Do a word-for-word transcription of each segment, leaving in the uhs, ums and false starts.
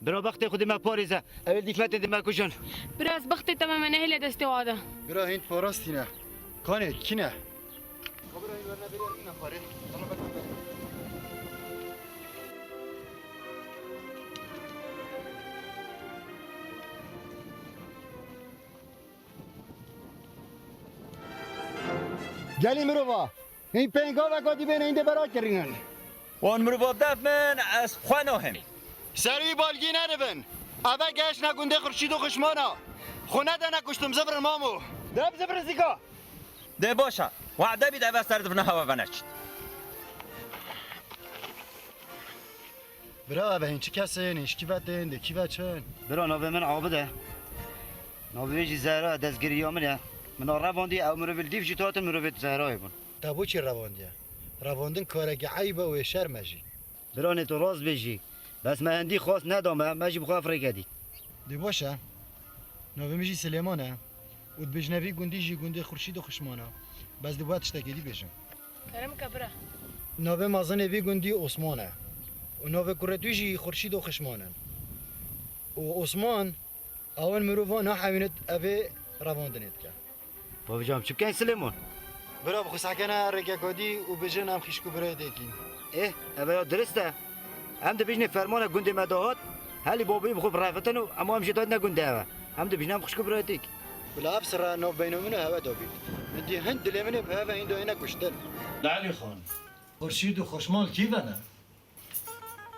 Bira bextê xwe dê me parêze. Ew ê dîfetê dê me kujin. Bira ez bextê te me, me nehêle destê wa de. Bira hîn parastîne. Kanê kî ne? Bira hîn werne bêrê min xwarê. Gelî mirova, hîn pêngaveka dî bên hîn dê bera kirînin. Wan mirova def min, ez xwe nahêm. Ser wî balgî neribin. Eve geşne gundê Xurşîd û Xişmana. Xwe nedene kuştim zivrin mamo. De bi zivrin zîka. De baş e. Wade bî de eve ser difne hewe veneçit. Bira, eve hîn çi kes in, hîn ji kî ve tên, dê kî ve çin? Bira, navê min Abid e. Navê wê jî Zehra, destgiriya min e. Min a revandî, ew mirovê li dîv jî hatin, mirovê Zehrayê bûn. Te bo çi revandiye? Revandin karekî eyb e û ê şerm e jî. Biranê, tu rast bêjî. Bes me hindî xwest neda me, me jî bi xwe ev rêke dît. Dê baş e. Navê min jî Silêman e. Û dibêjine vî gundî jî gundê Xurşîd û Xişman e. Bes dê bo tiştekê dî bêjim. Kerem ke bira. Navê mezinê vî gundî Osman e. Û navê kurê wî jî Xurşîd û Xişman in. Û Osman, ewan mirova nahewînit evê revandinê dike. Bavîcan, çi bikeyn Silêman? Bira, bi xwe sekene rêkeka dî û bêjin em xîşk û birayê dêkîn. Ê, eve ya dirist e. Em dibêjinê fermana gundê me dahat, helî babî bi xwe birefitin û ema em jê dadine gundê eve. Em dibêjin em xişk û birayê dêkîn. Bila ev sirra nav beyna min û hewe de bît. Min dî hin dilê min ê bi heve hîn dayine kuştin. Lelî Xan, Xurşîd û Xuşman kî ve ne?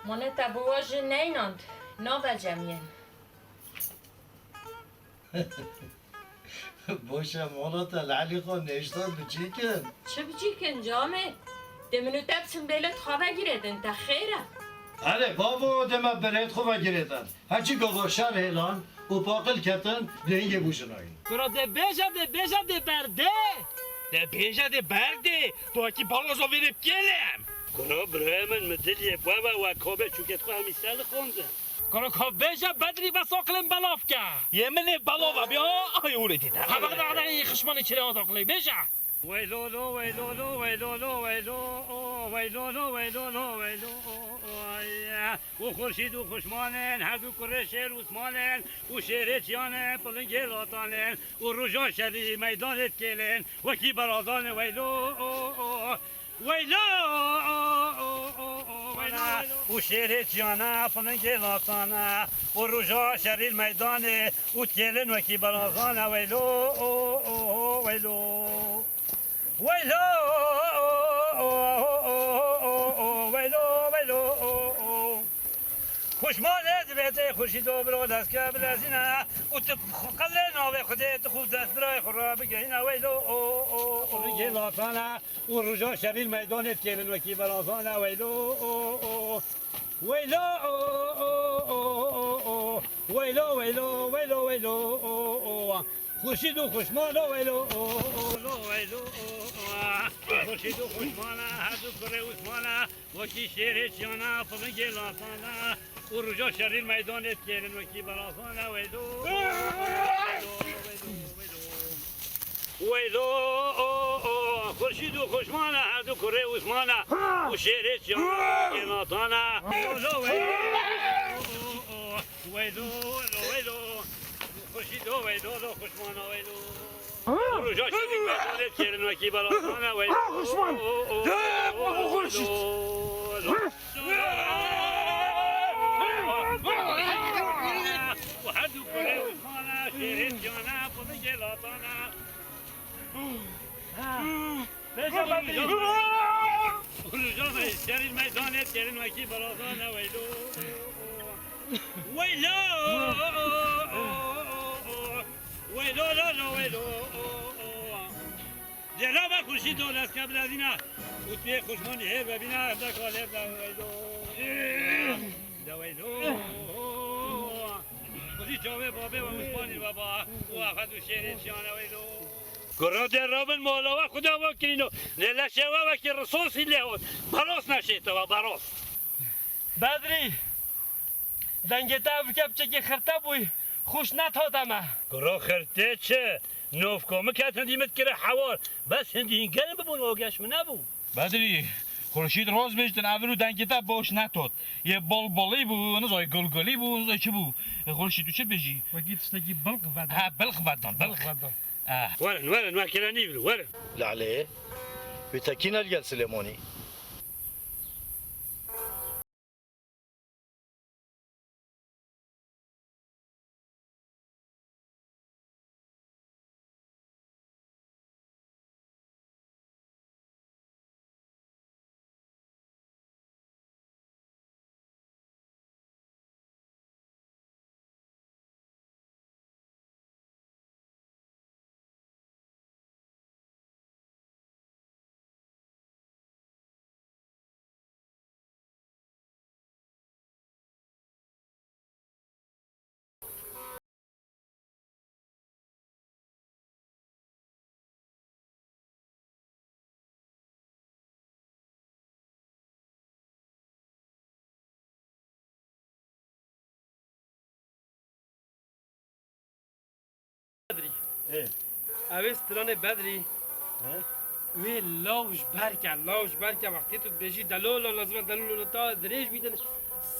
Mane te bi we jî neynand, navecemiyên. Boş e mala te, Lelî Xan, nêşta biçîk in. Çi biçîk in camê? Dê min û te biçin bêlê xwe vegirêdin, te xêr e? Erê bavo, dê me berê xwe vegirêdin. Heçî gava şer hêlan û paqil ketin, dê hingê bûjinayîn. Kuro dê bêje, dê bêje, dê berdê. Dê bêje, dê berdê. Tu wekî balozo vêrê kêlem. Kuro birayê min, mi dil yê xwe ve we kabê çûkê xwe hemî ser dixwendin. Kuro ka bêje Bedrî bes aqilên belav ke. Yê min ê belav e, bî, ha, ay, ûrê dî de. Ha, bak, bak, bak, yê Xişmanê çirê hat aqilê, bêje. Weylo lo, weylo lo, weylo lo, weylo, o, weylo lo, weylo lo, weylo, o, o, ay. Û Xurşîd û Xuşmanên, her du kurê Şêr Osmanên, û şêrê çiyanê pilingê latanên, û roja şerî meydanê dikêlên, wekî berazanê weylo, o, o. Weylo, weylo, weylo. Û şêrê çiyana, filingê latana, û roja şerî li meydanê, û dikêlin wekî berazana, weylo, weylo. Weylo, weylo, weylo. Xuşmalê divê tê Xurşîdo biro destke bilezîne, û tu qelê navê Xwedê tu xû dest birayê xwe re bigehîne, weylo, o, o, o. Filingê latana, û roja şerî li meydanê dikêlin wekî berazana, weylo, o, o. Weylo, o, o. Weylo, weylo, weylo, weylo, o, o. Xurşîd û Xuşmano, weylo, o, o. Weylo, weylo, o, o. Xurşîd û Xuşmana, her du kurê Osmana, wekî şêrê çiyana, filingê latana, û roja şerî li meydanê dikêlin wekî berazana, weylo, weylo, weylo, weylo. Weylo, o, o, Xurşîd û Xuşmana, her du kurê Osmana, û şêrê çiyana, kêlatana. Weylo, weylo, o, o, o, weylo, weylo, weylo. Xurşîdo, weylo, lo, Xuşmana, weylo. Roja şerî meydanê dikêlin wekî berazana, weylo. Xuşman. O, o, o, o, Xurşîd. Weylo, lo. Û her du kurê Osmana, şêrê çiyana, filingê latana. Bêje Bedrî. Û roja me-, şerî meydanê dikêlin wekî berazana, weylo. Weylo. Weylo, lo, lo, weylo. Dê rabe Xurşîdo destke bilezîne. Û tu yê Xuşmanî hêr vebîne, evde kalê de weylo. De weylo. Xwedî çavê babê we Osmanî weba û axet û şêrê çiyane weylo. Kuro dê rabin mala we Xuda we kirîno. Lê leşê we wekî risosî lê hot. Beros neşê te we, beros. Bedrî, dengê te ev kepçekî xirte bûyî, xûş netate me. Kuro xirtê çi? Nofko min ket hindî min dikire hewar. Bes hindî hîn germ bibûn, o geş min nebû. Bedrî, Xurşîd, roz bêjtin, evir û dengê te boş netot. Yê bolbolî bû, nizo yê gulgulî bû, nizo yê çi bû. E, Xurşîd, tu çi dibêjî? Wekî tiştekî bilq vedan. Ha, bilq vedan, bilq. Bilq vedan. Ah. Werin, werin, wekî re nîvir, werin. Lale, wî tekîne li gel Silêmonî. Bedrî. Ê. Ew ê stranê Bedrî. Ê. Wê law ji ber ke, law ji ber ke wextê tu dibêjî delolo, lazim e delolo ta dirêj bîtin.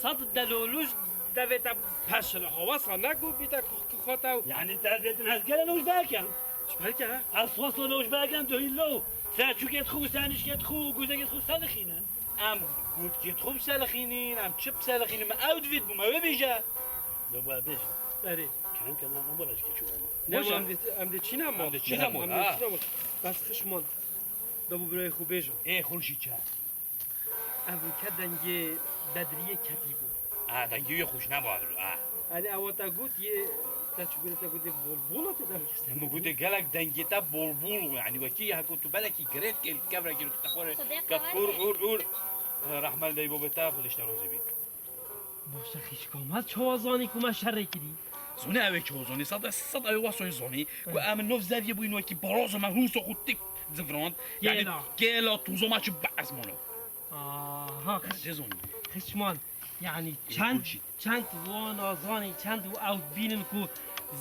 Sed delolo ji devê te peşin hawasa neku bîte ku-, ku-, xwe te. Yani te ez bêtin ez gele law ji ber kem. Ji ber ke? Ez xwesta law ji ber kem tu hîn law. Ser çûkê xwe, ser nişkê xwe, guzekê xwe selixînin. Em gotkê xwe biselixînin, em çi biselixînin, me ew divêt bû, me wê bêje. De bû bêje. Erê. Kerem ke, na, na, wala ji keçû ma. Ne, boş em dê, em dê çîna ma. Em dê çîna ma, em dê ha. Çîna ma. Bes xişman. De bû birayê xwe bêjim. Ê, Xurşîd çi? Ev ke dengê Bedriyê ketî bû. A, dengê wî xweş nebû, a. Erê, ewa te got yê, te çi gure te gotê bolbol a te dengê. Min gotê gelek dengê te bolbol bû, yani wekî heko tu belekî girêt kê, kevrekî tu te xwe re Xwedê ket qewet ur, ket. Ur, ur. Rehme li dayî bobê te, Xwedê ji te razî bî. Baş e xîşka me, çawa zanî ku me şerê kirî? Zonî ew ê çawa zonî, sed e sed ew ê wesayê zonî ku em nov zeviyê bûyîn wekî baloza me hûsa xwe tik zivrand. Yani kêla. Kêla toza me çi be ezmana. Aha, xîş-, Dê zonî. Xişman, yani çend, çend wana zanî, çend ew bînin ku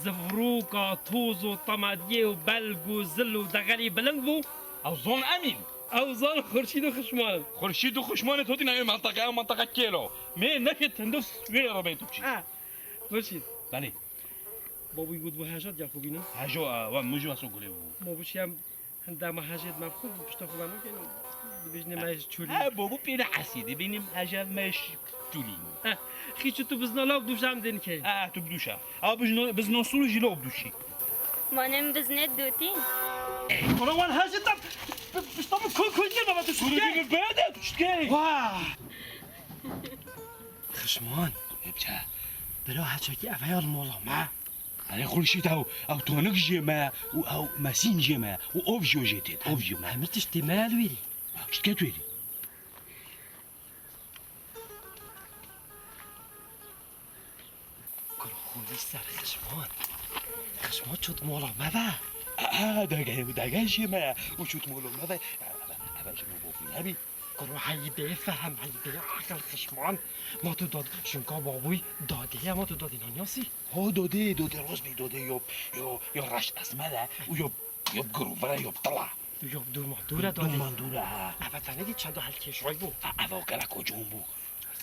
zivroka, toz û temadiyê û belg û zil û dexelî bilind bû? Ew zon emîn. Ew zon Xurşîd û Xişman in. Xurşîd û Xişmanê totî navê menteqe, ew menteqe kêlo. Mê neke tendus wê re bê tu çî. Ha, Xurşîd. Belê. Babûy got bû heja gel xwe bînin. Hejo, e, we min jî wesa gurê bû. Babû şiyam hinde me hejê me xwe pişta xwe nake. Dibêjine me ji çolî. E, babû pêne esî, dibînim heja me ji çolî. E, xîçû tu bizna law duşam din ke. E, tu biduşa. A, bizno, bizno sulu jî law duşî. Manem bizne dotî. Koro wan hejê te p-, p-, pişta min kul kul kir baba tu şikê. Kuru gibi berde tu şikê. Wah. Xişman. Hepçe. Bira heçekî eve ya li mola me. Erê Xurşîd ew, ew tonik jê me û ew mesîn jê me û ov jî jê tê, ov jê me. Hemî tiştê me ya li wêrî. Ew çi diket wêrî? Kuro xwe wî ser Xişman. Xişman çût mola me ve. Aa, dege, dege jê me û çût mola me ve. Eve, eve ji min bo bû nebî. Kuro heyî bê fehm, heyî bê aqil Xişman. Ma tu dad, şinka babûy dadê ye, ma tu dadê nanyasî. Ho dodê, dodê roz bî, dodê yo, yo, yo reş esmer e û yo, yo gurûvir e, yo tila. Yo dûma dûr e dodê. Dûma dûr e, ha. Eve te nedî çenda helkê şay bû. Ha, eve o kela kocûn bû.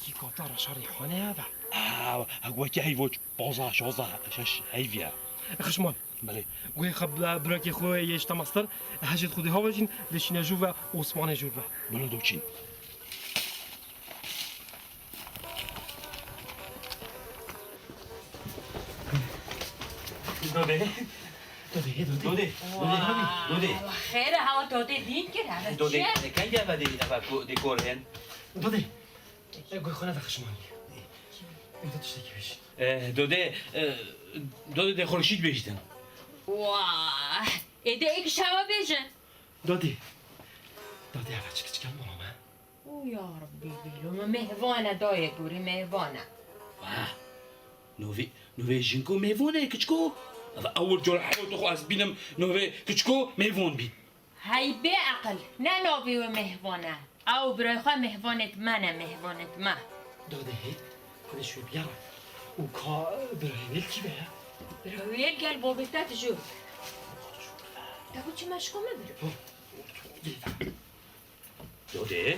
Kî kata reşa rîhanê eve. Ha, ha, wekî heyvoç, poza, şoza, şeş heyviye. Xişman. Belê. Guhê xwe bi birakê xwe yê ji te mestir, hejêt xwe dê hava jîn, dê şîne jû ve, Osmanê jûr ve. Bilo doçîn. Dodê. Dodê, dodê. Dodê, dodê, dodê. Xêr e, hewa dodê dîn kir, heve çi ye? Dodê, kengê eve dê, eve ku-, dê kor hên? Dodê. E, guhê xwe nede Xişmanî. Ê, tu tiştekî bêjî. E, dodê, e, dodê dê Xurşîd bêjtin. Wah! Ê dê êk şawa bêje. Dodê. Dodê eve çi kiçik e mola me. Û ya Rabbî, bîlo me mehvan e, dayê gorî mehvan e. Wah! Novê, novê jinko mehvan e, kiçko. Eve ewil cor heyatê xwe ez bînim, novê kiçko mehvan bî. Hey bê eqil, ne navê wê mehvan e. Ew birayê xwe mehvanêt me ne, mehvanêt me. Dadê hêt, xwedê şû biyara. Û ka birayê wê li kî ve ye? Birayê wê li gel babê te dijû. Te got çi meşko me bir. Ho. Dodê,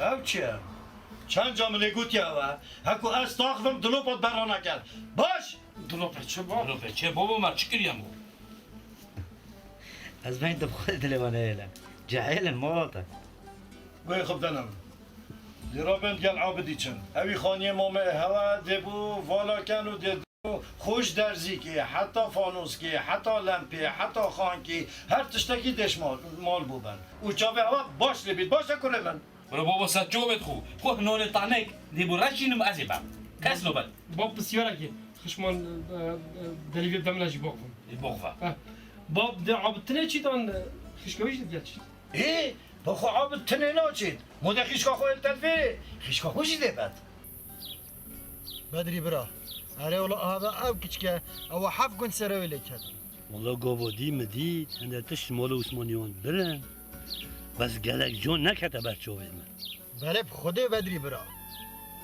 Ew çi ye? Çend ca min ê gotiye ew e. Heko ez tax bim, dilopa te berra neket. Baş! Dilopê çi bab? Dilopê çi babo, me çi kiriye bo? Ez beng di xwe dilê me nehêlin. Cehêlin, mala te. Guhê xwe bide min. Lê rabin gel Abidî çin. Ewî xaniyê mamê hewe dê bû vala ken û dê xwe ji derzîkê, heta fanoskê, heta lempê, heta xankê, her tiştekî dêş mal, mal bû ben. Û çavê hewe baş lê bît. Baş e kurê min. Bro baba, se çavê xwe. Xwe hinonê tanek, dê bû reşînim ez ê bem. Kes nobet. Bab, pisyarekê. Xişman, e, e, delîvê demle jî bixwim. Ê bixwe. Heh. Bab, de Abid tinê çît an, e, xişka wî jî diya çît? Ê, bixwe Abid tinê naçît. Modê xişka xwe li telvê, xişka xwe jî dê bet. Bedrî bira. Erê wela, ava ew kiçke, ew heft gund serewê lê ket. Wela gava dî min dît, hinde tişt mala Osmaniyan birin. Bes gelek can nekete ber çavê min. Belê bi Xwedê Bedrî bira.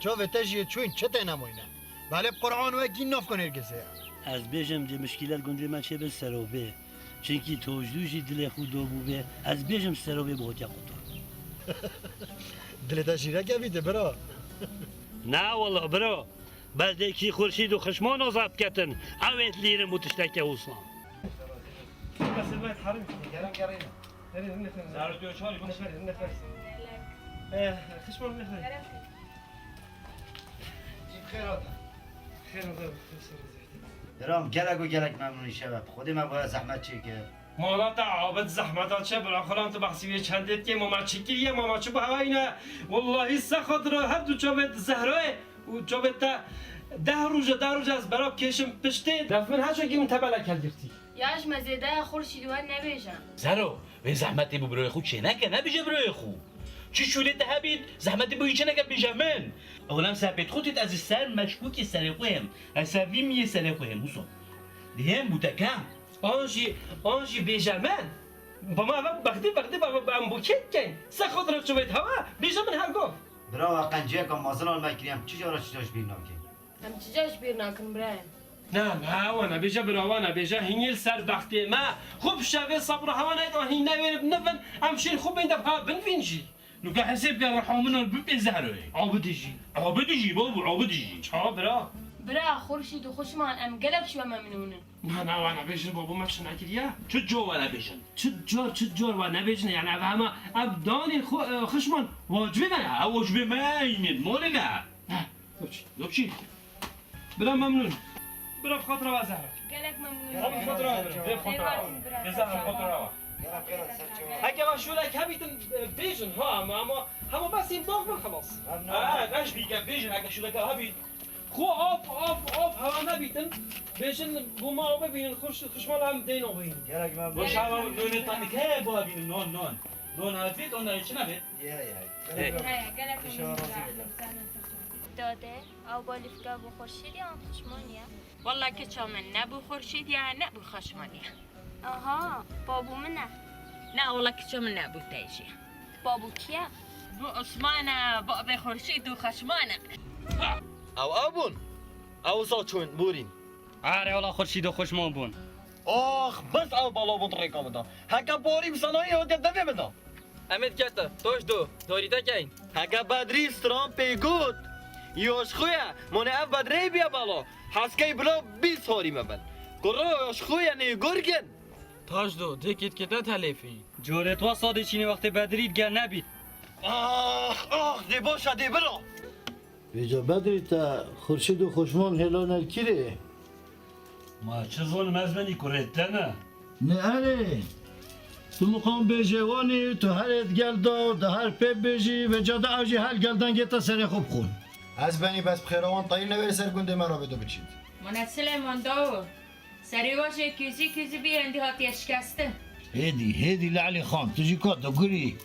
Çavê te jî yê çûyîn çi tê nemayne. Belê bi Quran wekî navka nêrgizê ye. Ez bêjim dê mişkîlet gundê me çêbin serobê. Çinkî tojdû jî dilê xwe do bûbê. Ez bêjim serobê bi hotiya qutur. Dilê te jî nekevîte bira. Na wela bira. Bes dê kî Xurşîd û Xişman azad ketin. Ew ê dilîrin bû tişteke wisa. Gerek gerek. Zerrê diyor çarî bak. Eh, Xişman nexwe. Xêr hata. Xêr hata. Diram gelek û gelek memnûn îşev e. Xwedê me boya zehmet çêkir. Mala te Abid zehmeta çi bira, xuran tu behsî wê çendê dikê, mama çi kiriye, mama çi bi hewayî ne? Wellahî se xatira her du çavê Zehra ye û çavê te deh roj e, deh roj ez bera kêşim piştê. Def min heçekî min tebelek helgirtî. Ya ji me zêde Xurşîd we nebêje. Zero, vê zehmetê bi birayê xwe çêneke, nebêje birayê xwe. Çi şûlê te hebît, zehmetê bi wî çêneke, bêje min. Ew em serpêt xwe têt, ez ji ser meşkûkê serê xwe hêm. Ez ser vî miyê serê xwe hêm, wisa. Dihêm bû te kem. An jî, an jî bêje min. Bama ve bexdî, bexdî, bama em bû kê dikeyn. Se xwe dire çivêt hewa, bêje min her gov. Bira we qenciyeka mezin an me kiriye, em çi cara çi cara ji bîr nakin. Em çi cara ji bîr nakin birayê? Na, na, wana bêje bira, wana bêje hînî li ser bextê me. Xwe bi şevê sebra hewa nayê, an hîn newêrib nivin, em şîr xwe bên de ha bin vîn jî. Nuka hesêb ke reha min ol bibê Zehroyê. Abidî jî. Abidî jî, babo, abidî jî. Ça bira? Bira, Xurşîd û Xuşman em gelek ji we memnûn in. Na, na, wana bêjin babo me çi nekiriye. Çi car wana bêjin? Çi car, çi car wana bêjin, yani ev hema ev danê xwe, e, Xuşman wacibê me ya. Ew wacibê me yî, malê me. Heh, doçî. Doçî. Bira memnûn. Bira bi xatir we Zehra. Gelek memnûn. Gelek bi xatir we bira. Bi xatir we. Bi Zehra bi xatir we. Heke we şûlek hebîtin, e, bêjin ha, ama, ama hema bes hîn dox bin xelas. Ha, beş bîke bêjin heke şûleke hebît. Xwe av, av, av hewa nebîtin. Bêjin bo me avê bînin, xweş, xweşmala em deyno bînin. Gerek me. Xweşala nonê tanik heye bo bînin, non, non. Non hebît, onda çi nebît. Ye, ye. He. He, gelek memnûn. Dade, ew balîfka bo Xurşîdî an xweşmanî ye? Walla kiça min ne bo Xurşîdî ye, ne bo xweşmanî ye. Aha, babû min e. Na walla kiça min ne bo te jî. Babû kî ye? Bo Osman e, babê Xurşîd û xweşman e. Ew ew bûn? Ew wisa çûn, borîn. Erê walla Xurşîd û xweşman bûn. Ax, bes ew bala bûn rêka min da. Heke borî bi sanayî hatiye devê min da. Em ê dikete, toş do, dorî te keyn. Heke Bedrî stran pê got, yoş xwe ye, mone ev Bedrê biye bala. Heskey bila bîst horî me bin. Kuro yoş xwe ye nê gurgin. Taş do, dê kêtkê te telêfî. Corê twa sadê çînê wextê Bedrî digel nebît. Ax, ax, dê baş e, dê bila. Vêca Bedrî te Xurşîd û Xuşman hêla nerkîrê. Ma çi zonim ez benî kurê te ne? Ne erê. Tu miqam bêjê wanî, tu herê digel da, da her pê bêjî, vêca de ew jî her gel dengê te serê xwe bixwin. Ez benî bes bi xêra wan tayî newêrê ser gundê me re bêdo biçît. Mane Silêman dawo. Serê we jê kûzî kûzî bî, endî hatiye şikestin. Hêdî, hêdî Le'lî Xan, tu jî ka dogurî.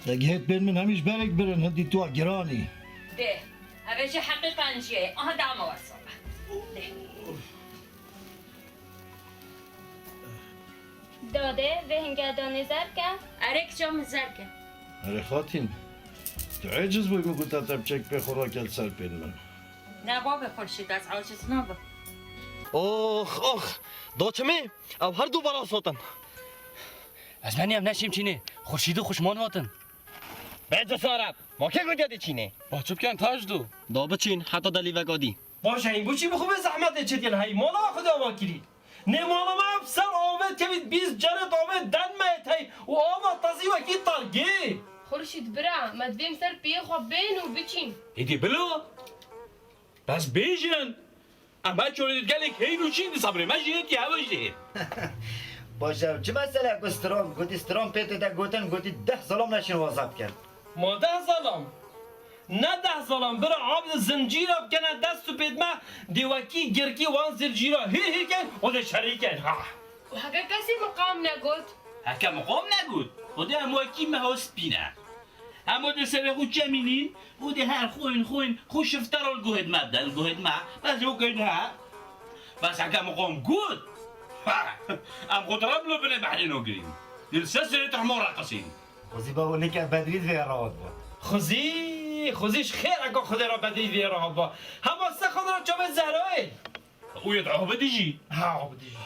Te gihêt bên min hemî ji berek birin, hindî tu a giranî. Dê, ev ê jî heqîqan jiyê. Aha dama we sobe. Dê. Dade, vê hingel danê zerke? Erê kiça min zerke. Erê xatîn, tu eciz bûyî min gota te biçek pê xwe rakel ser pên min. Ne babê Xurşîd, ez aciz nabim. Ox, ox, da çimê, ew her du bala sotin. Ez benî em neşêm çînê, Xurşîd û Xuşman hatin. Be cesareb, ma kê gotiye dê çînê? Ba çi bikin Tac du? Da biçîn, heta delî vegadî. Baş e, hîn bo çi bi xwe vê zehmetê çêdikin hey? Mala xwe de ava kirî. Nê mala me ev ser avê tevî bîst caret avê den me yê tey û ava tezî wekî targê. Xurşîd bira, me divê em ser piyê xwe bên û biçîn. Êdî bila. Bes bêjin. Em her çolê gelek heyî nûçîn di sebrê me jî yekî hewe jî. Baş e, çi mesele ku stran, gotî stran pê tê de gotin, gotî deh zilam neşin waza bikin. Ma deh zalam? Ne deh zalam, bira abd zincîra bikene dest û pêt me, dê wekî girkî wan zincîra hîr hîr ken, o dê şerî ken, ha. Û heke kesî miqam negot? Heke miqam negot, o dê em wekî meho spî ne. Em o dê serê xwe çemînîn, o dê her xwên xwên xwe şifte re li guhêd me bide, li guhêd me, bes ew keyn he. Bes heke miqam got, ha, em xwe direm lo binê behrê nagirîn. Dê li ser serê te hema reqisîn. Xwezî babo neke Bedrî divê rahat ba. Xwezî, xwezî ji xêr eka Xwedê re Bedrî divê rahat ba. Hema se xwe re çavê Zehrayê. Û yê diabidî jî. Ha, abidî jî.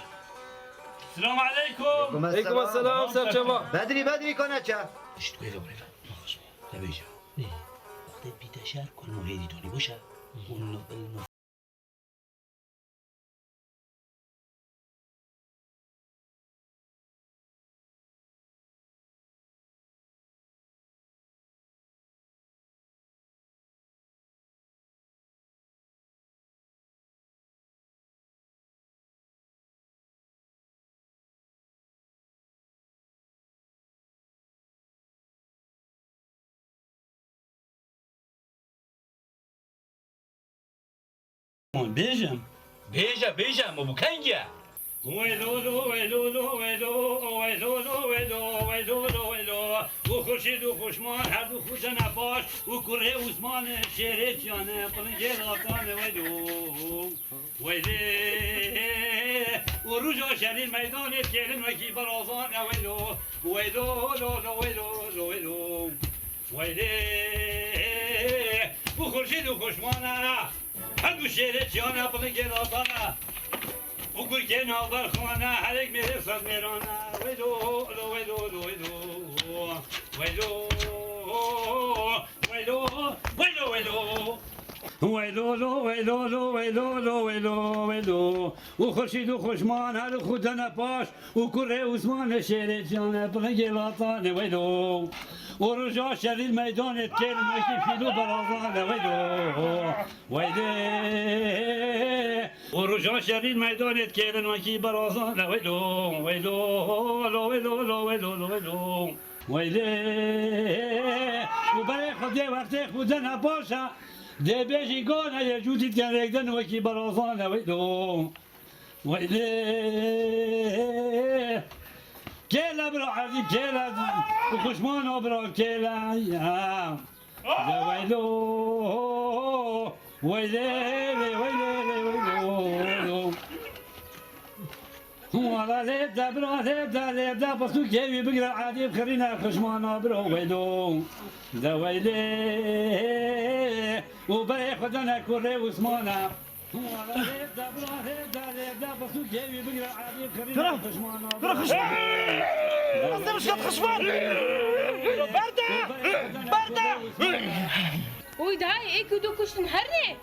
Selamu aleykum. Aleykum selam, ser çava. Bedrî, Bedrî, kone çe? Pişt wê re, wê re. Naxweş bû. Te bêje. Ê. Wextê bîte şer, kulmo hêdî donî, boş e. Û no, no. Hûn bêjin. Bêje, bêje, min bû kengî ye. Weylo lo, weylo lo, weylo, weylo lo, weylo, weylo lo, weylo. Û Xurşîd û Xuşman her du xwîzene baş û kurê Osmanê şêrê çiyane, pilingê latane, weylo. Weylê. Û rûja şerî meydanê kêlin wekî berazan e, weylo. Weylo lo lo, weylo lo, weylo. Weylê. Û Xurşîd û Xuşmana. Her du şêrê çiyana, pilingê latana. Û kurkê navberxana, herek mêrê sed mêrana. Weylo lo, weylo lo, weylo. Weylo. Weylo. Weylo, weylo. Weylo lo, weylo lo, weylo lo, weylo, weylo. Û Xurşîd û Xuşman her xwe dene paş, û kurê Osmanê şêrê ciyane, pilingê latane, weylo. Û roja şerî meydanê dikêrin wekî fîl û berazane, weylo. Weylê. Û roja şerî meydanê dikêrin wekî berazane, weylo, weylo, lo, weylo, lo, weylo, lo, weylo. Weylê. Û berê xwe dê wextê xwe dene paşa, dê bêjî gane yê cûdî diken rêk din wekî berazane, weylo. Weylê. Kêle bira erdî, kêle. Û Xuşmano bira kêle. Ya. De weylo. Weylê, weylê, weylê, weylê. Wala lê de bira, lê de, lê de, pirtûkê wî bigire, Edî bixirîne Xuşmana bira, weylo. De weylê. Û berê xwe dene kurê Osmana. Wala lê de bira, lê de, lê de, pirtûkê wî bigire, Edî bixirîne Xuşmana bira. Bira, bira Xuşman. Rastê bişkat Xuşman. Berde! Berde! Oy dayê, ê ku du kuştin herne.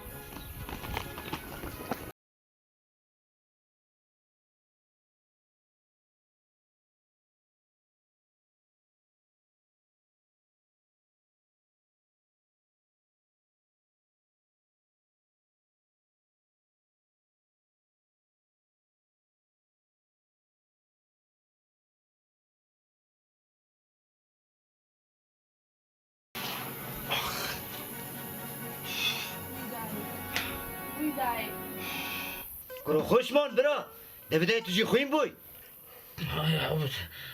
Kuro Xuşman bira, devideyê tu jî xwîn bûy. Ay, ew,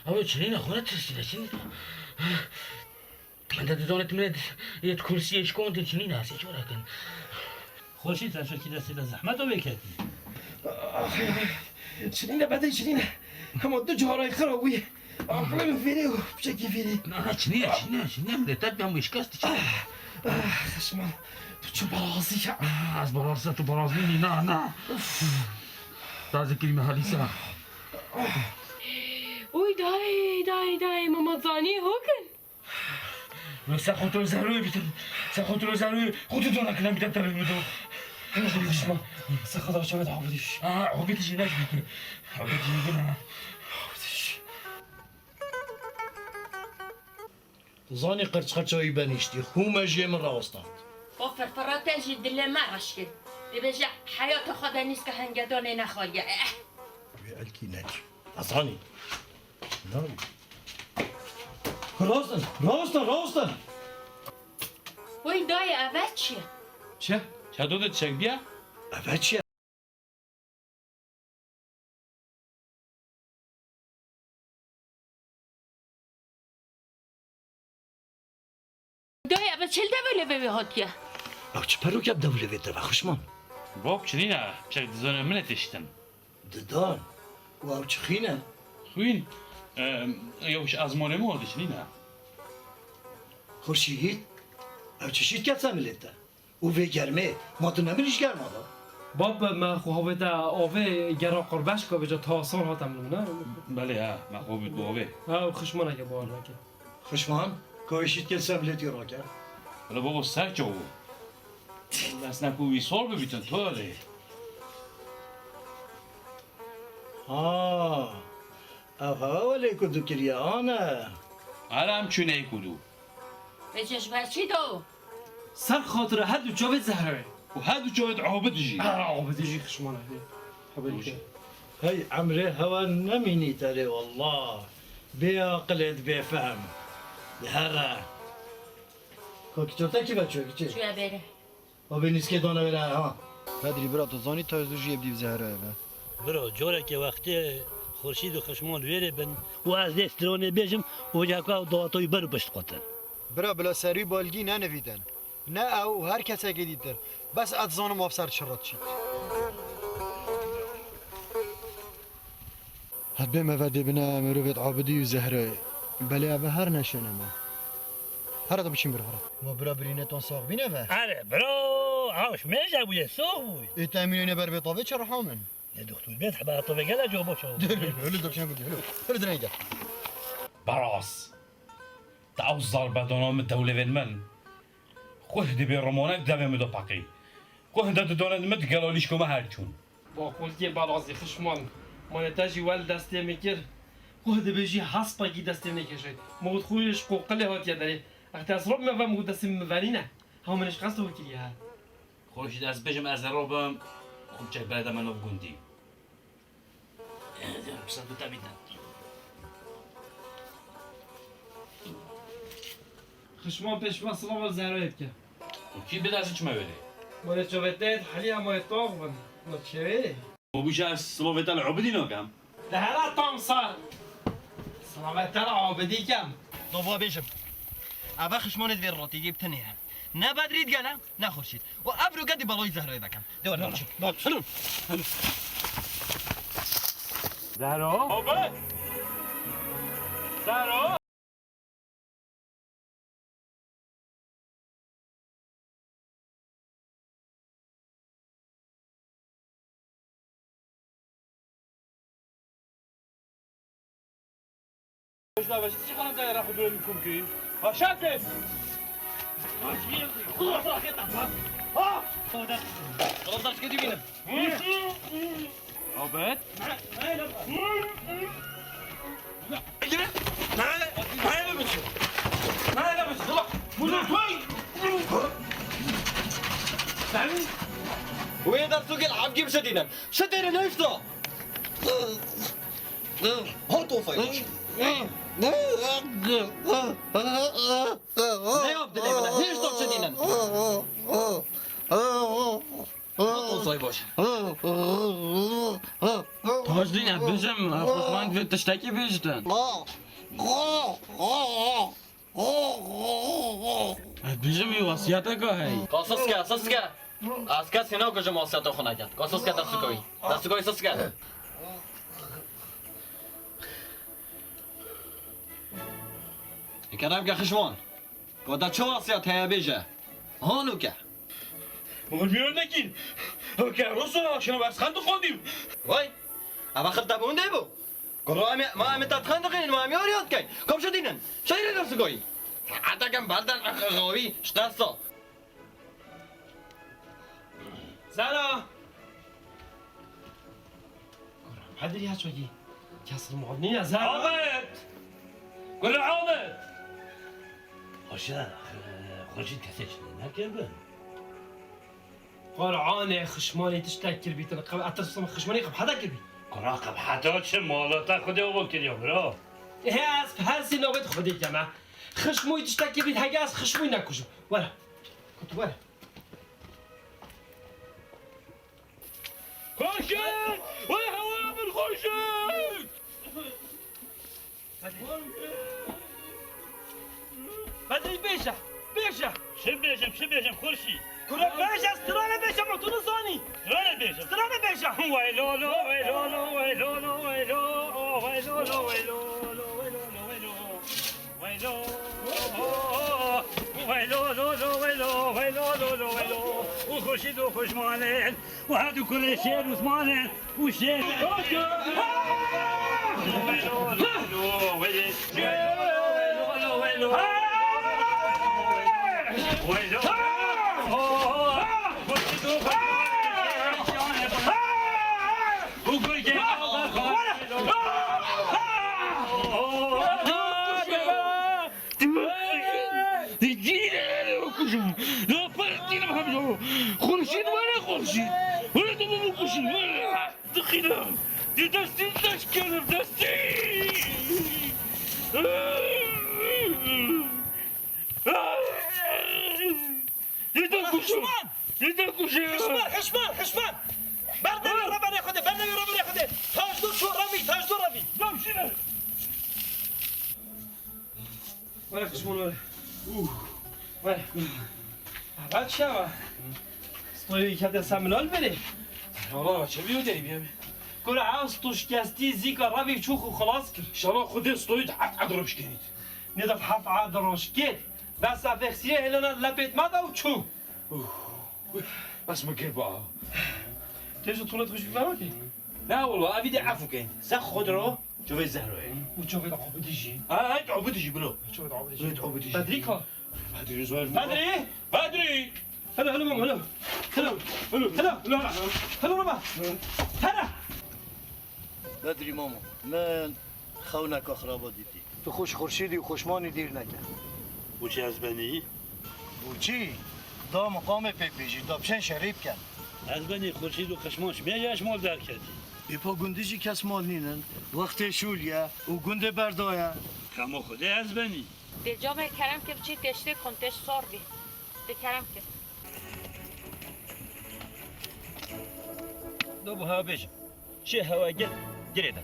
ew çinîne, xwe ne tirsîne, çinîne. Min de dizanit min ê yê kursiyê şikon tê çinîne, ez ê çora kin. Xweşî te çekî destê de zehmet o vêketî. Çinîne bedê çinîne. Hema du cara xira bûye. Aqilê min vêrê û piçekî vêrê. Na, na, çinîne, çinîne, çinîne. Min de te piyam şikest çinîne. Ah, Xişman, tu çi barazî ya. Ah, ez barazî, tu barazî nî, na, na. Taze kirîme halîsa. Oy dayê, dayê, dayê, mama zanî hokin. Min se xotiro zerrûyê bîtin. Se xotiro zerrûyê xwe tu dona kilam bîtin terê min do. Şima se xotiro çavet abidîş. Aa, abidîş ne bîtin. Abidîş ne. Abidîş. Zanî qirç qirça wî benîştî, xûme jê min rawestand. O firfirate jî dilê me reş kir. Dibêje heyata xwe de nîska hengedonê nexwariye. Eh! Wê elkî nekî. Ez zanî. Nabî. Rawestin, rawestin, rawestin. Wey dayê, eve çi ye? Çi? Çato de çek biya? Eve çi ye? Dayê, eve çil devilê vê wê hatiye? Ew çi perok ya bi devilê vê te ve, Xuşman? Bab çinîne, çek dizane min e tiştin. Didan. Û ew çi xîn e? Xwîn? Em, ew ji ezmanê min diçinîne. Xurşîd, ew çi şît ket semilê te? Û vê germê, ma tu nemilî ji germa da? Bab, me xwe havête avê gera qurbeşka vêca ta sal hate min, ne? Belê, ha, me xwe bît bi avê. Ha, ew xişmaneke bawer nake. Xişman, ka wê şît ket semilê tî rake. Wele babo, ser çawo? Dest ne ku wî sal bibîtin, tu erê. Ha, ev hewa welê ku dikiriye, ane. Hala em çûne ku dû. Vêca ji ber çi do? Ser xatira her du çavê Zehrayê. Û her du çavê Abidî jî. Ah, Abidî jî xişmana hê. Haberî ke. Hey, emrê hewa nemînî terê wallah. Bê aqilê bê fehm. Di here. Kokî çota kî ve çû, kiçî? Çûye bêrê. O bê nîskê dana wêre ha. Bedrî bira, tu zanî tayê zû jî yê bidî bi Zehrayê ve. Biro, corekê wextê Xurşîd û Xişman wêrê bin û ez dê stranê bêjim û ceka dawatoyî ber û pişt xwe te. Bira, bila serî balgî nenivîtin. Ne ew û her kesekî dîtir. Bes ez dizanim ev ser çi re diçît. Hebe me ve dê bine mirovêt Abidî û Zehrayê. Belê eve her neşene me. Here da biçin bira, here. Ma bira birînetan sax bîne ve? Are, bro, ew ji mêje bûye, sox bûy. Ê te emînê ne ber vê tavê çi reha min? Ne doktor bêt, heba tavê gele cobo çaw. Dur, dur, öyle dokşan gidiyor, öyle. Öyle direne gel. Baras. Te ew zarbedana min dewlevên min. Xweh dibê rimonek devê min de peqî. Quh de tu done min digel alîşko me her çûn. Baqulkê berazî xişman, mane te jî wel destê min kir. Quh dibêjî hespekî destê min kişêt. Min got xwe ji qoqilê hatiye derê. Ex te ez rob me ve min got destê min venîne. Hew min ji qesta wekî ye. Xweşî de ez bêjim ez ê robim. Xwe biçek berde me nav gundî. Qisa tu tebî te. Xişman pêşma silava Zehroyê bike. Û kî bide ez çime wêrê? Were çavê te yê helî hema yê tax bin. Ma çewê? Ma bû ji ez silavê te li Obidî nakem. De hera tam sar. Silavê te li Obidî kem. Dova bêjim. Eve xişmanê divê rotîgî bi tenê ye. Ne Bedrî digel e, ne Xurşîd. Û ev roke di belayî Zehroyê vekem. De were, de were. Zehro. Obid. Zehro. Hoş da başı, çi kadar daire kudurum kumki. Aşağı kes. Hoş geldin. Allah rahmet eylesin. Ha! Orada. Orada çıkıyor dibine. Abet. Wê dersokê li hevkê bişedînin. Şedêre neyfta. Hot ofay. Ne yap dilê bile, hêşta şedînin. Hot ofay baş. Tajdîn, ez bijim, xwe xwend vê tiştekî bêjtin. Ez bijim, wî wesiyeteke heye. Ka siske, siske. Ez kesî nakujim, wesiyeta xwe neket. Ka siske, destûka wî. Destûka wî siske. Kerem ke xişman. Ka te çi wesiyet heye bêje. Hano ke. Mor biyo nekî. Ke roso akşam ez xend xwendîm. Vay. Eva xil te bûn dê bû. Kuro em, ma em tat xan dixin, ma em yar yad kay. Kom şedînin. Şehîrê ders goyî. Heta kem berdan xawî, stresa. Zara. Kuro, Bedrî ya çokî. Kes mal nîye, Zara. Ahmet. Kuro Ahmet. Hoşa, hoşin kesê çi ne kebin. Qur'anê xişmanê tiştek kirbîtin, qe-, etir xişmanê qebhete kirbî. Qura qebheta çi, mala te Xwedê ava kiriya, bira. He, ez her sê navê Xwedê keme. Xişmoyî tiştek kirbî, hege ez xişmoyî nekujim. Were. Kutu were. Koşun! Wey hewa min koşun! Bedrî bêje, bêje. Çi bêjim, çi bêjim Xurşî? Kuro bêje, strane bêje, ma tu nizanî. Strane bêjim. Strane bêje. Wey lo lo, wey lo lo, wey lo lo, wey lo, wey lo lo, wey lo lo, wey lo lo, wey lo. Wey lo. Wey lo lo lo, wey lo, wey lo lo lo, wey lo. Û Xurşîd û Xuşmanên. Û her du kurê Şêr Osmanê û Şêr. Di cî de bikujim. Laper dînim hemşo. Xurşîd were Xurşîd. Were tu bikujî. Were. Dixînim. Di destî deş kerim destî. Di dikujim. Xişman! Di dikujim. Xişman, xişman, xişman! Berdevê reberê Xwedê, berdevê reberê Xwedê! Tajdor çû revî, tajdor revî! Gam şîne! Were xişman were. Were. Ev çi ye? Stoyê kete seminal berê. Wala çi biyo derî biye. Kura ev sto şikestî zîka revî çû xwe xilas kir. Şala Xwedê stoyê di heft ed roj kenît. Nê di heft ed roj kêt. Bes ev vexsîrê hêlana lepêt me da û çû. Bes min kir ba. Tê ji tulet xwe ji vî vera kê? Na wala, evî de efû keyn. Ze xwe diro. Çavê Zehroyê. Û çavê de Abidî jî. Ha, hey, Abidî jî, bilo. Çavê de Abidî jî. Çavê de Abidî jî. Bedrî ka? Bedrî zor. Bedrî! Bedrî! Helo, helo, mama, helo. Helo, helo, helo, helo, helo, mama. Hera. Bedrî mama, min xewneka xiraba dîtî. Tu xweş Xurşîdî û Xweşmanî dîr neke. Û çi ez benî? Û çi? Da miqamê pêk bêjî, da bi çend şerî bikin. Ez benî Xurşîd û Xweşman ji me ya ji mal derketî. Ê pa gundî jî kes mal nînin. Wextê şûl ye û gundê berda ye. Kemo Xwedê ez benî. Dê camê kerem ke biçî teştê konteş sor bî. Dê kerem ke. Do bu ha bêjim. Çi hewa gir, girê de.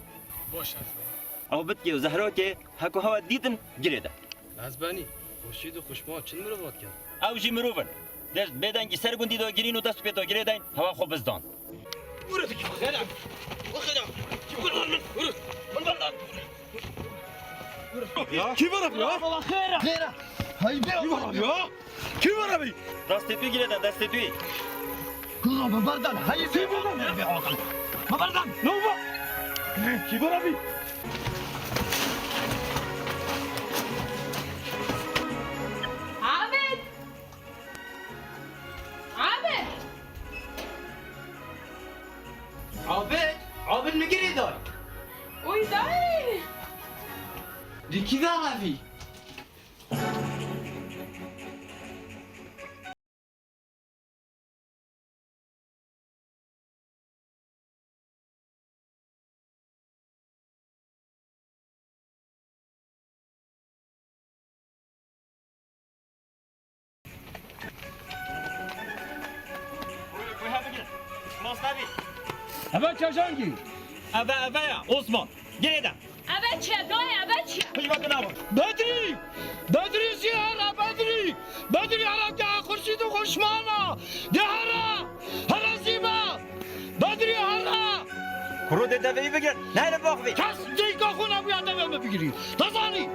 Baş ez benî. Ew bitkê û zehrakê heko hewa dîtin girê de. Ez benî. Xurşîd û Xweşman çi mirov dikin? Ew jî mirov in. Dest bêdengî ser gundî de girîn û dest pê de girê deyn hewa xwe bizdan. Ya. Kî var abi ya? Xêr e. Xêr e. Haydi. Kî var abi ya? Kî var abi? Destê tu girê de, destê tu. Kuro, me berdan. Haydi. Kî var abi? Be akıl. Me berdan. Ne oldu? Kî var abi? Ahmet! Abid! Abid! Abid, min girê dayî. Oy dayî! Di kî ve evî? Eve çajangî. Eve, eve ya, Osman. Girê de. Eve çi ye, dayê, eve çi ye? Peyva tu nabin. Bedrî! Bedrî zî here, Bedrî! Bedrî here, geha Xurşîd û Xweşmana! De here! Here zî be! Bedrî here! Kuro dê deveyî bigir, nehêle baxivê. Kes dêka xwe nebûya devê min bigirî. Dizanî?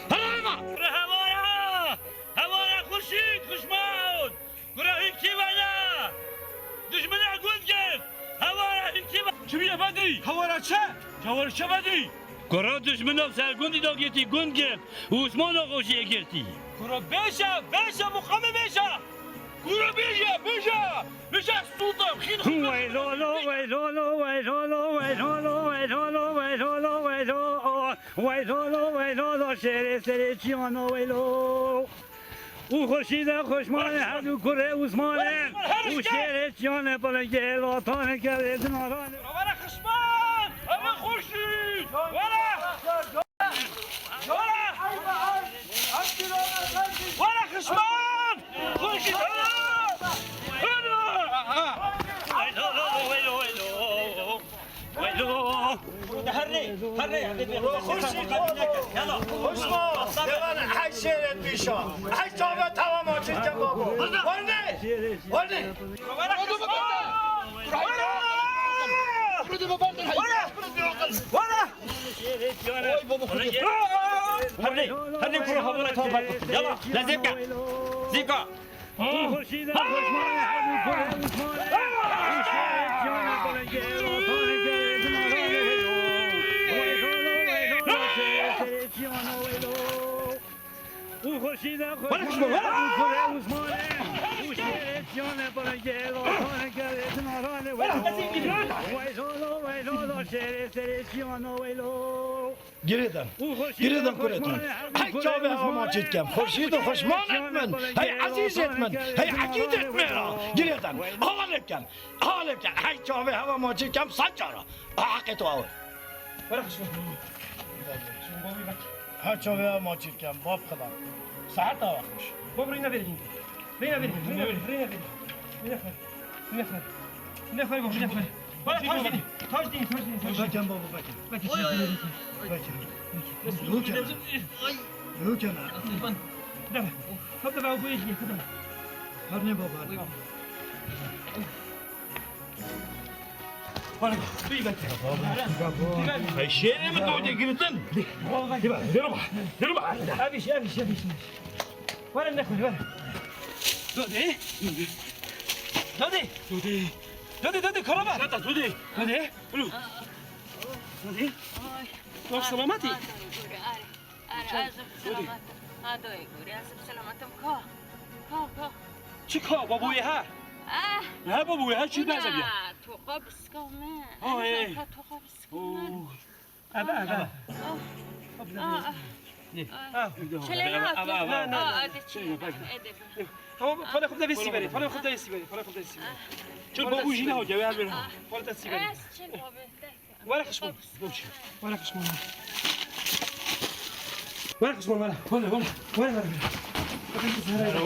Here hema! Hewara! Hewara Xurşîd, Xweşman! Kura hîn kî vaya? Dijmina gund girt. Hewara hîn kî va-, çi bîye Bedrî? Hewara çi? Hewara çi Bedrî? Kura dijmina ser gundî da girtî gund girt. Û Osmana xwe jê girtî. Kura bêşe, bêşe, muqamê bêşe. Kura bêşe, bêşe. Bêşe sultan, xîn xîn. Weylolo, weylolo, weylolo, weylolo, weylolo, weylolo, weylolo, weylolo. Weylolo, weylolo, şêrê serê çiyana weylo. Û Xurşîdê Xweşmanê her du kurê Osmanê. Û şêrê çiyane pelengê latan kerê dinaran. Were Xweşman! Were Xurşîd! Were! Were! Were Xweşman! Xweşîd! Were! Were! Weylo, weylo, weylo. Weylo! Herrê, herrê, hadi bir Xurşîd, yala. Xweşma, devan hey şêrê pîşa. Hey çavê tava maçî ke babo. Werne! Werne! Werne! Herrê, herrê kuro habara tava. Yala, la zêka. Zêka. Girêdan. Girêdan kurêtan. Hey çavê hewa maçî dikem. Xurşîd û xweşmanêt min. Hey ezîzêt min. Hey eqîdêt min ra. Girêdan. Hawalê bikem. Hawalê bikem. Hey çavê hewa maçî dikem. Sed cara. Heqê tu awe. Were xweş. Her çavê hewa maçî dikem. Bab xila. Saet awe xweş. Bab rîna verî. Rîna verî. Rîna verî. Rîna verî. Rîna xwe. Rîna xwe. Rîna xwe bab. Rîna xwe. Were taş dî. Taş dî. Taş dî. Taş dî. Vekem baba vekem. Vekem. Vekem. Vekem. Yok ya. Yok ya. Deme. Hadi ben bu işi kadın. Her ne baba. Buyur. Bana bak. Buyur bak. Buyur bak. Hey şêrê min dodê girtin. Buyur bak. Dê bak. Dê bak. Abiş, abiş, abiş. Were ne koy, were. Dodê. Dodê. Dodê. Dodê, dodê, karaba. Dodê, dodê. Dodê. Alo. Dodê. Ay. Bak, selamet. Ay, ay, ay. Are, ez bi selamet im. Ha, doyê gorî, ez bi selamet im. Ka. Ka, ka. Çi ka baboyê he? Ah. He baboyê he çi beze biya. Toqa biska me. Ha, he. Toqa biska me. Oo. Ebe, ebe. Ah. Ah. Ah. Çele ne yaptın? Ebe, ebe. Ah, hadi çele. Hadi. Tamam, para xwe de sîberê, para xwe de sîberê, para xwe de sîberê. Çil babu jî ne hoca, ya bir. Para de sîberê. Were xişmon. Were xişmon. Were xişmon, were. Were, were. Were, were. Zehra.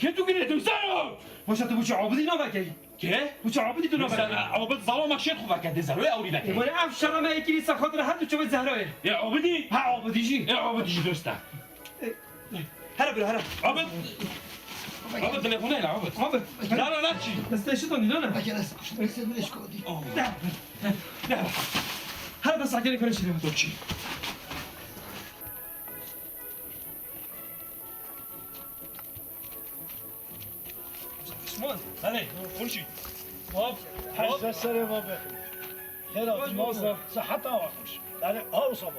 Kê tu girê tu Zehra? Hoşa tu bu çi abidî navekey? Kê? Bu çi abidî tu navekey? Abid zalama şêt xwe veke, dê Zehra ewrî veke. Were ev şera me ekî sa xatir her tu çi Zehra ye. Ya abidî? Ha abidî jî. Ya abidî jî dosta. Here bira, here. Abid. Abid, telefonu hele, Abid. Abid. La, la, la, çi? Destê şi dönü, dönü. Bak, hele, sen, sen, sen, sen, sen, sen, Here, bes, akere kare çi? Dur, çi? Osman. Hele, Xurşîd. Hop, hop. Hezret serê me be. Xêr hatin, masa. Siheta we xweş. Hele, aw sabah.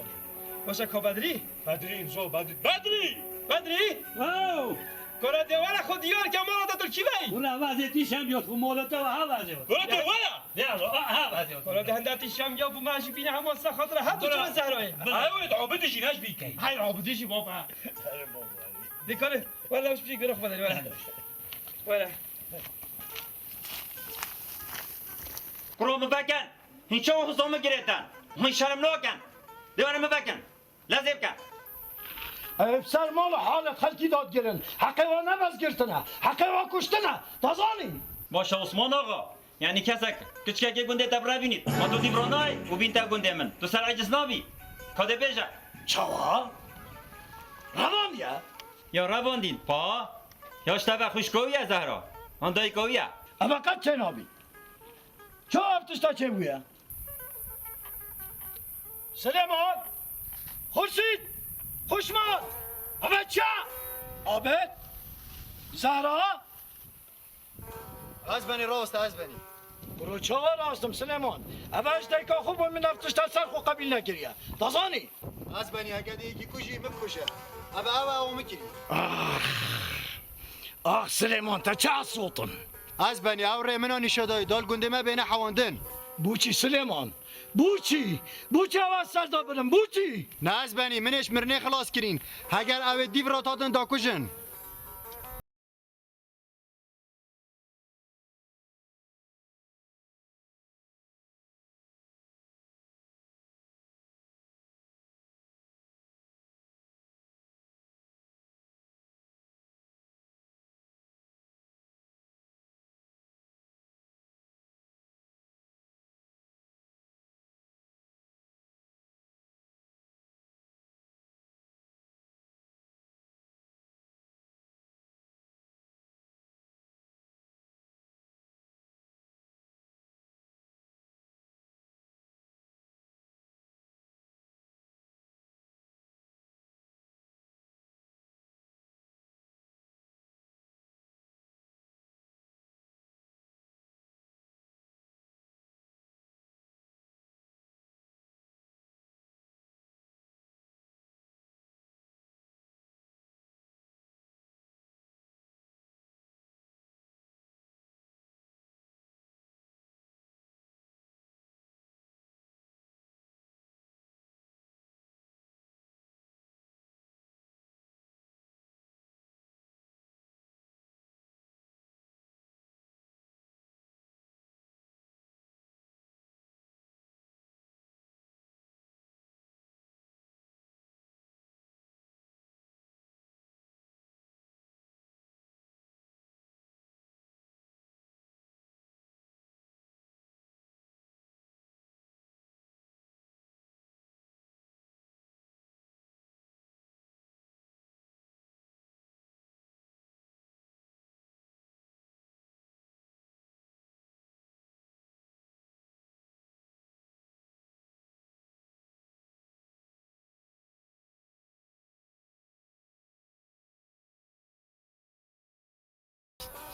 Başa ka Bedrî? Bedrî, zo Bedrî. Bedrî! Bedrî! Aw! Kore dê were xwe diyar ke mala te tu kî vey? Wala vazê tî şem yot xwe mala te ha vazê. Wala te wala? Ya, ha vazê. Kore de henda tî şem ya bu ma jî bîne hema sa xatir ha tu çi Zehra ye? Evet, abidî jî naş bî key. Hayır, abidî jî baba. Dikkat et. Wala şu bir gırık var, wala. Wala. Kuro min vekin. Hîn çawa huzama girêtin? Hûn şerm nakin. Dê were min vekin. Lezê bike. Ev ser mal û halet xelkî dadigirin. Heqê we ne bezgirtin e. Heqê we kuştin e. Te zanî? Baş e Osman axa. Yanî kesek kiçkekê gundê te bi re bînît. Ma tu dîv re nayê û bîn te gundê min. Tu ser eciz nabî. Ka dê bêje. Çawa? Revan ye? Ya revandîn, pa. Ya ji te ve xwişka wî ye Zehra. An dayika wî ye. Eve qet çênabî. Çawa ev tişta çêbûye? Silêman! Xurşîd! Xuşman! Eve çi ye? Abid! Zehra! Ez benî rast, ez benî. Kuro çawa rast im Silêman? Eve ji dayika xwe bû min ev tişta ser xwe qebîl nekiriye. Te zanî? Ez benî heke dê yekî kujî min bikuje. Eve ew ew min kirî. Ax! Ax Silêman, te çi esot in? Ez benî ew rê min a nîşe dayî, dal gundê me bêne hewandin. Bûçî Silêman? Bûçî? Bûçî ew ez ser de birim? Bûçî? Ne ez benî, min ê ji mirinê xilas kirîn. Heger ew ê dîv re tadin dakujin.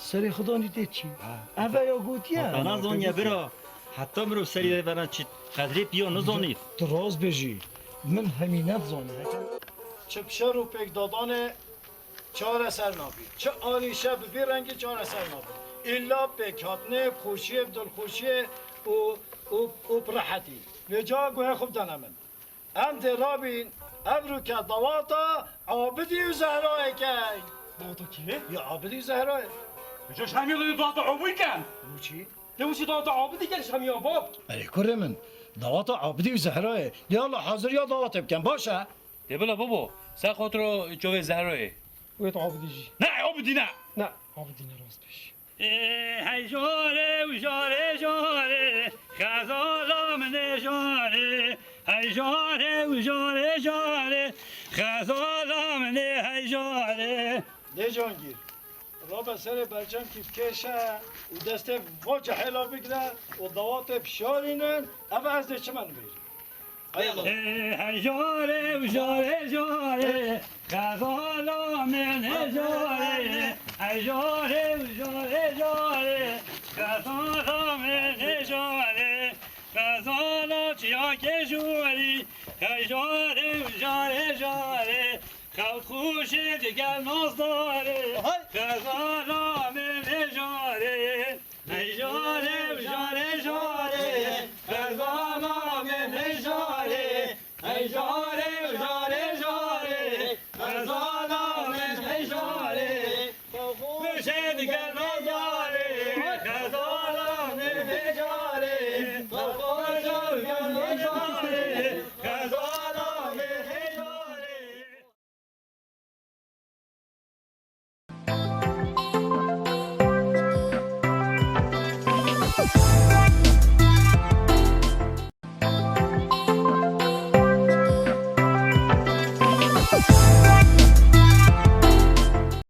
Serê xwe danî tê çi? Ha. Eve ya gotiye. Te nazaniye bira. Heta mirov serî vê veran çi qedrê piya nizanî. Tu rast bêjî. Min hemî nedizanî. Çi bi şer û pêkdadanê çareser nabî. Çi arîşe bi vî rengî çareser nabî. Îlla pêkhatinê, bi xweşiyê, bi dilxweşiyê û, û, û bi rehetî. Vêca guhê xwe bidene min. Em dê rabîn, evroke dawata Abidî û Zehrayê keyn. Dawata kê? Ya Abidî û Zehrayê. Vêca ji hemî re dawata Abidî ken. Û çi? Lê wişî dawata Abidî ken ji hemî ya bab. Erê kurê min, dawata Abidî û Zehrayê. Dê Allah hazir ya dawatê bikin, baş e? Dê bila babo, ser xotiro çovê Zehrayê. Wê tu Abidî jî. Ne, Abidî ne. Ne, Abidî ne, rast pêş. Ê, hey jare û jare jare, xezala min ê jare. Hey jare û jare jare, xezala min ê hey jare. Lê Cangîr, rabe serê bercem kîfkêş e û destê va cehêla bigre û dawatê bişarînin, ev ez dê çimen bêjim. Ê, hey jare û jare jare, xezala min ê jare. Hey jare û jare jare, xezala min ê jare. Xezala çiyakê jorî, hey jare û jare jare. Xew xweşê digel nazdarê, xezala min ê jare. Hey jare û jare jare, xezala min ê jare. Hey jare û jare